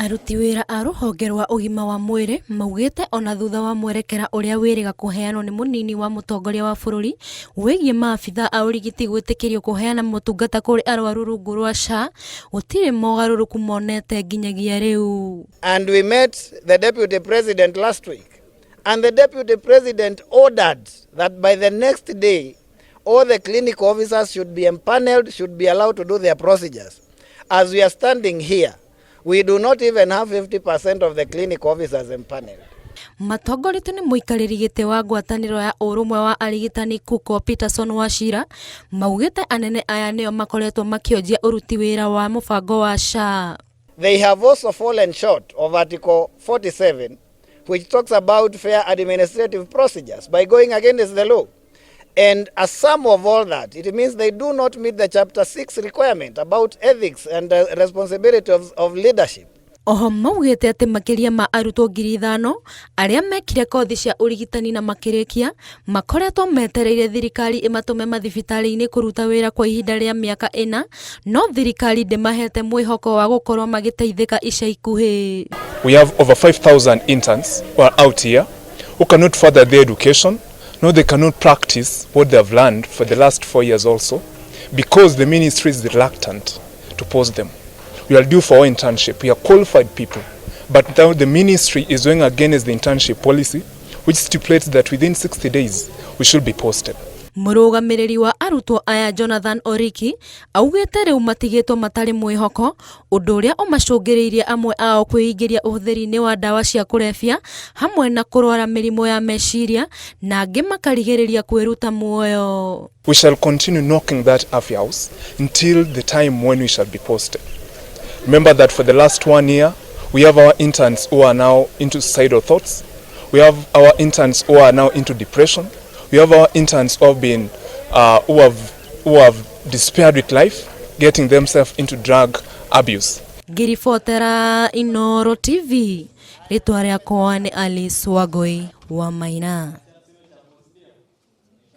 Aruti wĩra a rũhonge rwa ũgima wa mwĩrĩ maugĩte ona thutha wa mwerekera ũrĩa wĩrĩga kũheanwo nĩ mũnini wa mũtongoria wa bũrũri wĩgiĩ maabitha a ũrigiti gwĩtĩkĩrio kũheana motungata kũrĩ arwaru rungu rwa SHA gũtirĩ mogarũrũku monete nginyagia rĩu. And we met the deputy president last week and the deputy president ordered that by the next day all the clinic officers should be empaneled, should be allowed to do their procedures. As we are standing here, we do not even have 50% of the clinic officers empaneled. Matongoretio nĩ mũikarĩri gĩtĩ wa ngwatanĩro ya ũrũmwe wa arigitani KUCO Peterson Wachira maugĩte anene aya nĩo makoretwo makĩonjia ũruti wĩra wa mũbango wa SHA. They have also fallen short of Article 47, which talks about fair administrative procedures by going against the law. And a sum of all that, it means they do not meet the Chapter 6 requirement about ethics and responsibility of leadership. Oho maugĩte atĩ makĩria ma arutwo 5,000 arĩa mekire kothi cia ũrigitani na makĩrĩkia makoretwo metereire thirikari ĩmatũme mathibitarĩ-inĩ kũruta wĩra kwa ihinda rĩa mĩaka 4, no thirikari ndĩmahete mwĩhoko wa gũkorwo magĩteithĩka ica ikuhĩ. We have over 5,000 interns who are out here who cannot further their education, no, they cannot practice what they have learned for the last 4 years also, because the ministry is reluctant to post them. We are due for our internship. We are qualified people. But now the ministry is going against the internship policy, which stipulates that within 60 days we should be posted. Mũrũgamĩrĩri wa arutwo aya Jonathan Oriki augĩte rĩu matigĩtwo matarĩ mwĩhoko, ũndũ ũrĩa ũmacũngĩrĩirie amwe ao kwĩingĩria ũhũthĩri-inĩ wa ndawa cia kũrebia hamwe na kũrwara mĩrimũ ya meciria na angĩ makarigĩrĩria kwĩruta muoyo. We shall continue knocking that Afya House until the time when we shall be posted. Remember that for the last one year, we have our interns who are now into suicidal thoughts. We have our interns who are now into depression. We have our interns who have been, who have despaired with life, getting themselves into drug abuse. Ngĩribotera Inooro TV, rĩtwa rĩakwa nĩ Alice Wangui wa Maina.